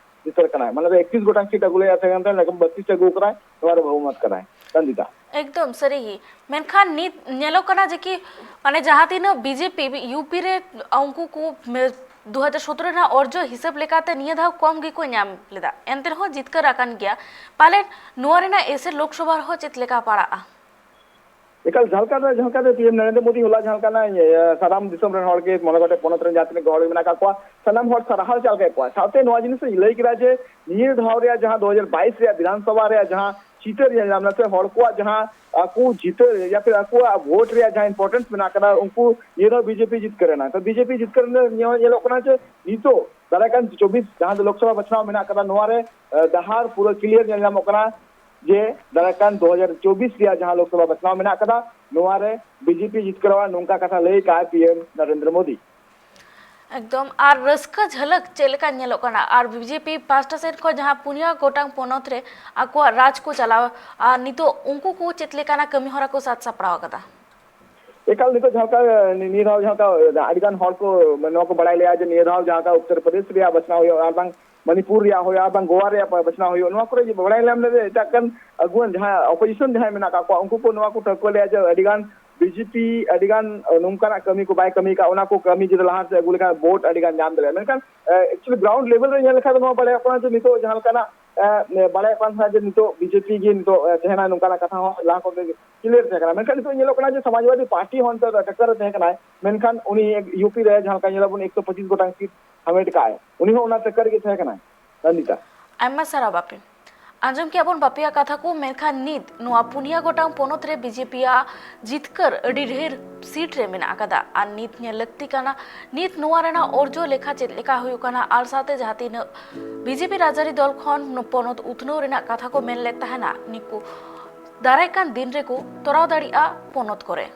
ᱡᱤᱛᱟᱹᱨ ᱠᱟᱱᱟᱭ᱾ ᱢᱟᱱᱮ ᱫᱚ ᱮᱠᱛᱨᱤᱥ ᱜᱚᱴᱟᱝ ᱥᱤᱴ ᱟᱹᱜᱩ ᱞᱮᱫᱼᱟ ᱛᱟᱦᱮᱸ ᱠᱟᱱ ᱛᱟᱦᱮᱸ, ᱞᱮᱠᱤᱱ ᱵᱟᱛᱨᱤᱥ ᱟᱹᱜᱩ ᱠᱟᱱᱟᱭ, ᱱᱚᱣᱟ ᱨᱮ ᱵᱚᱦᱩᱢᱚᱛ ᱠᱟᱱᱟᱭ᱾ ᱱᱚᱱᱫᱤᱛᱟ᱾ ᱮᱠᱫᱚᱢ ᱥᱟᱹᱨᱤ ᱜᱮ᱾ ᱢᱮᱱᱠᱷᱟᱱ ᱱᱤᱛ ᱧᱮᱞᱚᱜ ᱠᱟᱱᱟ ᱡᱮ ᱠᱤ, ᱢᱟᱱᱮ, ᱡᱟᱦᱟᱸ ᱛᱤᱱᱟᱹᱜ ᱵᱤᱡᱮᱯᱤ ᱤᱭᱩᱯᱤ ᱨᱮ ᱩᱱᱠᱩ ᱠᱚ ᱢᱮ-, ᱫᱩ ᱦᱟᱡᱟᱨ ᱥᱚᱛᱨᱚ ᱨᱮᱱᱟᱜ ᱚᱨᱡᱚ ᱦᱤᱥᱟᱹᱵ ᱞᱮᱠᱟᱛᱮ ᱱᱤᱭᱟᱹ ᱫᱷᱟᱣ ᱠᱚᱢ ᱜᱮᱠᱚ ᱧᱟᱢ ᱞᱮᱫᱟ, ᱮᱱᱛᱮ ᱨᱮᱦᱚᱸ ᱡᱤᱛᱠᱟᱹᱨ ᱟᱠᱟᱱ ᱜᱮᱭᱟ᱾ ᱯᱟᱞᱮᱱ ᱱᱚᱣᱟ ᱨᱮᱱᱟᱜ ᱮᱥᱮᱨ ᱞᱳᱠᱥᱚᱵᱷᱟ ᱨᱮᱦᱚᱸ ᱪᱮᱫ ᱞᱮᱠᱟ ᱯᱟᱲᱟᱜᱼᱟ? ᱮᱠᱟᱞ, ᱡᱟᱦᱟᱸ ᱞᱮᱠᱟ ᱫᱚ, ᱡᱟᱦᱟᱸ ᱞᱮᱠᱟ ᱫᱚ ᱯᱤ ᱮᱢ ᱱᱚᱨᱮᱱᱫᱨᱚ ᱢᱳᱫᱤ ᱦᱚᱞᱟ ᱡᱟᱦᱟᱸ ᱞᱮᱠᱟ ᱱᱟᱜ, ᱮ, ᱥᱟᱱᱟᱢ ᱫᱤᱥᱚᱢ ᱨᱮᱱ ᱦᱚᱲ ᱜᱮ, ᱢᱚᱬᱮ ᱜᱚᱴᱮᱡ ᱯᱚᱱᱚᱛ ᱨᱮᱱ ᱡᱟᱦᱟᱸ ᱛᱤᱱᱟᱹᱜ ᱜᱮ ᱦᱚᱲ ᱢᱮᱱᱟᱜ ᱟᱠᱟᱫ ᱠᱚᱣᱟ, ᱥᱟᱱᱟᱢ ᱦᱚᱲ ᱥᱟᱨᱦᱟᱣ ᱪᱟᱞ ᱠᱮᱫ ᱠᱚᱣᱟ᱾ ᱥᱟᱶᱛᱮ ᱱᱚᱣᱟ ᱡᱤᱱᱤᱥ ᱤᱧ ᱞᱟᱹᱭ ᱠᱮᱫᱟ ᱡᱮ ᱱᱤᱭᱟᱹ ᱫᱷᱟᱣ ᱨᱮᱭᱟᱜ ᱡᱟᱦᱟᱸ ᱫᱩ ᱦᱟᱡᱟᱨ ᱵᱟᱭᱤᱥ ᱨᱮᱭᱟᱜ ᱵᱤᱫᱷᱟᱱ ᱥᱚᱵᱷᱟ ᱨᱮᱭᱟᱜ ᱡᱟᱦᱟᱸ ᱪᱤᱛᱟᱹᱨ ᱧᱮᱞ ᱧᱟᱢ ᱮᱱᱟ, ᱥᱮ ᱦᱚᱲ ᱠᱚᱣᱟᱜ ᱡᱟᱦᱟᱸ ᱟᱠᱚ ᱡᱤᱛᱟᱹ ᱭᱟ ᱯᱷᱤᱨ ᱟᱠᱚᱣᱟᱜ ᱵᱷᱳᱴ ᱨᱮᱭᱟᱜ ᱡᱟᱦᱟᱸ importance ᱢᱮᱱᱟᱜ ᱟᱠᱟᱫᱟ, ᱩᱱᱠᱩ ᱱᱤᱭᱟᱹ ᱫᱷᱟᱣ ᱵᱤᱡᱮᱯᱤ ᱡᱤᱛᱠᱟᱹᱨ ᱮᱱᱟ᱾ ᱛᱚ ᱵᱤᱡᱮᱯᱤ ᱡᱤᱛᱠᱟᱹᱨ ᱮᱱᱟ, ᱱᱤᱭᱟᱹ ᱦᱚᱸ ᱧᱮᱞᱚᱜ ᱠᱟᱱᱟ ᱡᱮ ᱱᱤᱛᱚᱜ ᱫᱟᱨᱟᱭ ᱠᱟᱱ ᱪᱚᱵᱵᱤᱥ ᱡᱟᱦᱟᱸ ᱫᱚ ᱞᱳᱠᱥᱚᱵᱷᱟ ᱵᱟᱪᱷᱱᱟᱣ ᱢᱮᱱᱟᱜ ᱟᱠᱟᱫᱟ, ᱱᱚᱣᱟ ᱨᱮ, ᱮ, ᱰᱟᱦᱟᱨ ᱯᱩᱨᱟᱹ clear ᱧᱮᱞ ᱧᱟᱢᱚᱜ ᱠᱟᱱᱟ ᱡᱮ ᱫᱟᱨᱟᱭ ᱠᱟᱱ ᱫᱩ ᱦᱟᱡᱟᱨ ᱪᱚᱵᱵᱤᱥ ᱨᱮᱭᱟᱜ ᱡᱟᱦᱟᱸ ᱞᱳᱠᱥᱚᱵᱷᱟ ᱵᱟᱪᱷᱱᱟᱣ ᱢᱮᱱᱟᱜ ᱟᱠᱟᱫᱟ, ᱱᱚᱣᱟ ᱨᱮ ᱵᱤᱡᱮᱯᱤ ᱡᱤᱛᱠᱟᱹᱨᱚᱜᱼᱟ, ᱱᱚᱝᱠᱟ ᱠᱟᱛᱷᱟ ᱞᱟᱹᱭ ᱠᱟᱜᱼᱟᱭ ᱯᱤ ᱮᱢ ᱱᱚᱨᱮᱱᱫᱨᱚ ᱢᱳᱫᱤ᱾ ᱮᱠᱫᱚᱢ᱾ ᱟᱨ ᱨᱟᱹᱥᱠᱟᱹ ᱡᱷᱟᱞᱟᱠ ᱪᱮᱫ ᱞᱮᱠᱟ ᱧᱮᱞᱚᱜ ᱠᱟᱱᱟ? ᱟᱨ ᱵᱤᱡᱮᱯᱤ ᱯᱟᱦᱴᱟ ᱥᱮᱫ ᱠᱷᱚᱱ ᱡᱟᱦᱟᱸ ᱯᱩᱱᱭᱟ ᱜᱚᱴᱟᱝ ᱯᱚᱱᱚᱛ ᱨᱮ ᱟᱠᱚᱣᱟᱜ ᱨᱟᱡᱽ ᱠᱚ ᱪᱟᱞᱟᱣ, ᱟᱨ ᱱᱤᱛᱚᱜ ᱩᱱᱠᱩ ᱠᱚ ᱪᱮᱫ ᱞᱮᱠᱟᱱᱟᱜ ᱠᱟᱹᱢᱤ ᱦᱚᱨᱟ ᱠᱚ ᱥᱟᱛ ᱥᱟᱯᱲᱟᱣ ᱟᱠᱟᱫᱟ? ᱮᱠᱟᱞ, ᱱᱤᱛᱚᱜ ᱡᱟᱦᱟᱸ ᱞᱮᱠᱟ, ᱱᱤ-, ᱱᱤᱭᱟᱹ ᱫᱷᱟᱣ ᱡᱟᱦᱟᱸ ᱞᱮᱠᱟ ᱟᱹᱰᱤ ᱜᱟᱱ ᱦᱚᱲ ᱠᱚ ᱱᱚᱣᱟ ᱠᱚ ᱵᱟᱲᱟᱭ ᱞᱮᱜᱼᱟ ᱡᱮ ᱱᱤᱭᱟᱹ ᱫᱷᱟᱣ ᱡᱟᱦᱟᱸ ᱞᱮᱠᱟ ᱩᱛᱛᱚᱨ ᱯᱨᱚᱫᱮᱥ ᱨᱮᱭᱟᱜ ᱵᱟᱪᱷᱱᱟᱣ ᱦᱩᱭᱩᱜᱼᱟ, ᱟᱨ ᱵᱟᱝ ᱢᱚᱱᱤᱯᱩᱨ ᱨᱮᱭᱟᱜ ᱦᱩᱭᱩᱜᱼᱟ, ᱟᱨ ᱵᱟᱝ ᱜᱳᱣᱟ ᱨᱮᱭᱟᱜ ᱵᱟᱪᱷᱱᱟᱣ ᱦᱩᱭᱩᱜᱼᱟ, ᱱᱚᱣᱟ ᱠᱚᱨᱮ ᱡᱮ ᱵᱟᱲᱟᱭ ᱧᱟᱢ ᱞᱮᱫᱟ ᱮᱴᱟᱜ ᱜᱟᱱ ᱟᱹᱜᱩᱣᱟᱱ ᱡᱟᱦᱟᱸ opposition ᱡᱟᱦᱟᱸᱭ ᱢᱮᱱᱟᱜ ᱟᱠᱟᱫ ᱠᱚᱣᱟ, ᱩᱱᱠᱩ ᱠᱚ ᱱᱚᱣᱟ ᱠᱚ ᱴᱷᱟᱹᱣᱠᱟᱹ ᱞᱮᱜᱼᱟ ᱡᱮ ᱟᱹᱰᱤ ᱜᱟᱱ ᱵᱤᱡᱮᱯᱤ ᱟᱹᱰᱤ ᱜᱟᱱ ᱱᱚᱝᱠᱟᱱᱟᱜ ᱠᱟᱹᱢᱤ ᱠᱚ ᱵᱟᱭ ᱠᱟᱹᱢᱤ ᱟᱠᱟᱫ, ᱚᱱᱟ ᱠᱚ ᱠᱟᱹᱢᱤ ᱡᱩᱫᱤ ᱞᱟᱦᱟ ᱥᱮᱫ ᱟᱹᱜᱩ ᱞᱮᱠᱷᱟᱱ ᱵᱷᱳᱴ ᱟᱹᱰᱤ ᱜᱟᱱ ᱧᱟᱢ ᱫᱟᱲᱮᱭᱟᱜᱼᱟ᱾ ᱢᱮᱱᱠᱷᱟᱱ, ᱮ, actually ground level ᱨᱮ ᱧᱮᱞ ᱞᱮᱠᱷᱟᱱ ᱫᱚ ᱱᱚᱣᱟ ᱵᱟᱲᱟᱭᱚᱜ ᱠᱟᱱᱟ ᱡᱮ ᱱᱤᱛᱚᱜ ᱡᱟᱦᱟᱸ ᱞᱮᱠᱟᱱᱟᱜ, ᱮ, ᱵᱟᱲᱟᱭᱚᱜ ᱠᱟᱱ ᱛᱟᱦᱮᱸ ᱡᱮ ᱱᱤᱛᱚᱜ ᱵᱤᱡᱮᱯᱤ ᱜᱮ ᱱᱤᱛᱚᱜ, ᱮ, ᱛᱟᱦᱮᱱᱟ, ᱱᱚᱝᱠᱟᱱᱟᱜ ᱠᱟᱛᱷᱟ ᱦᱚᱸ ᱞᱟᱦᱟ ᱠᱷᱚᱱ ᱜᱮ clear ᱛᱟᱦᱮᱸ ᱠᱟᱱᱟ᱾ ᱢᱮᱱᱠᱷᱟᱱ ᱱᱤᱛᱚᱜ ᱧᱮᱞᱚᱜ ᱠᱟᱱᱟ ᱡᱮ ᱥᱚᱢᱟᱡᱽᱵᱟᱫᱤ ᱯᱟᱨᱴᱤ ᱦᱚᱸ ᱱᱤᱛᱚᱜ ᱴᱟᱠᱠᱟᱨ ᱨᱮ ᱛᱟᱦᱮᱸ ᱠᱟᱱᱟᱭ, ᱢᱮᱱᱠᱷᱟᱱ ᱩᱱᱤ ᱤᱭᱩᱯᱤ ᱨᱮ ᱡᱟᱦᱟᱸ ᱞᱮᱠᱟ ᱧᱮᱞᱟᱵᱚᱱ ᱮᱠᱥᱚ ᱯᱚᱸᱪᱤᱥ ᱜᱚᱴᱟᱝ ᱥᱤᱴ ᱦᱟᱢᱮᱴ ᱠᱟᱜᱼᱟᱭ, ᱩᱱᱤ ᱦᱚᱸ ᱚᱱᱟ ᱴᱟᱠᱠᱟᱨ ᱨᱮᱜᱮ ᱛᱟᱦᱮᱸ ᱠᱟᱱᱟᱭ᱾ ᱱᱚᱱᱫᱤᱛᱟ᱾ ᱟᱭᱢᱟ ᱥᱟᱨᱦᱟᱣ ᱵᱟᱯᱤ᱾ ᱟᱸᱡᱚᱢ ᱠᱮᱜᱼᱟ ᱵᱚᱱ ᱵᱟᱯᱤᱭᱟᱜ ᱠᱟᱛᱷᱟ ᱠᱚ, ᱢᱮᱱᱠᱷᱟᱱ ᱱᱤᱛ ᱱᱚᱣᱟ ᱯᱩᱱᱭᱟ ᱜᱚᱴᱟᱝ ᱯᱚᱱᱚᱛ ᱨᱮ ᱵᱤᱡᱮᱯᱤᱭᱟᱜ ᱡᱤᱛᱠᱟᱹᱨ ᱟᱹᱰᱤ ᱰᱷᱮᱨ ᱥᱤᱴ ᱨᱮ ᱢᱮᱱᱟᱜ ᱟᱠᱟᱫᱟ᱾ ᱟᱨ ᱱᱤᱛ ᱧᱮᱞ ᱞᱟᱹᱠᱛᱤ ᱠᱟᱱᱟ, ᱱᱤᱛ ᱱᱚᱣᱟ ᱨᱮᱱᱟᱜ ᱚᱨᱡᱚ ᱞᱮᱠᱷᱟ ᱪᱮᱫ ᱞᱮᱠᱟ ᱦᱩᱭᱩᱜ ᱠᱟᱱᱟ, ᱟᱨ ᱥᱟᱶᱛᱮ ᱡᱟᱦᱟᱸ ᱛᱤᱱᱟᱹᱜ ᱵᱤᱡᱮᱯᱤ ᱨᱟᱡᱽᱟᱹᱨᱤ ᱫᱚᱞ ᱠᱷᱚᱱ ᱯᱚᱱᱚᱛ ᱩᱛᱱᱟᱹᱣ ᱨᱮᱱᱟᱜ ᱠᱟᱛᱷᱟ ᱠᱚ ᱢᱮᱱ ᱞᱮᱫ ᱛᱟᱦᱮᱱᱟ, ᱱᱤᱠᱩ ᱫᱟᱨᱟᱭ ᱠᱟᱱ ᱫᱤᱱ ᱨᱮᱠᱚ ᱛᱚᱨᱟᱣ ᱫᱟᱲᱮᱭᱟᱜᱼᱟ ᱯᱚᱱᱚᱛ ᱠᱚᱨᱮ᱾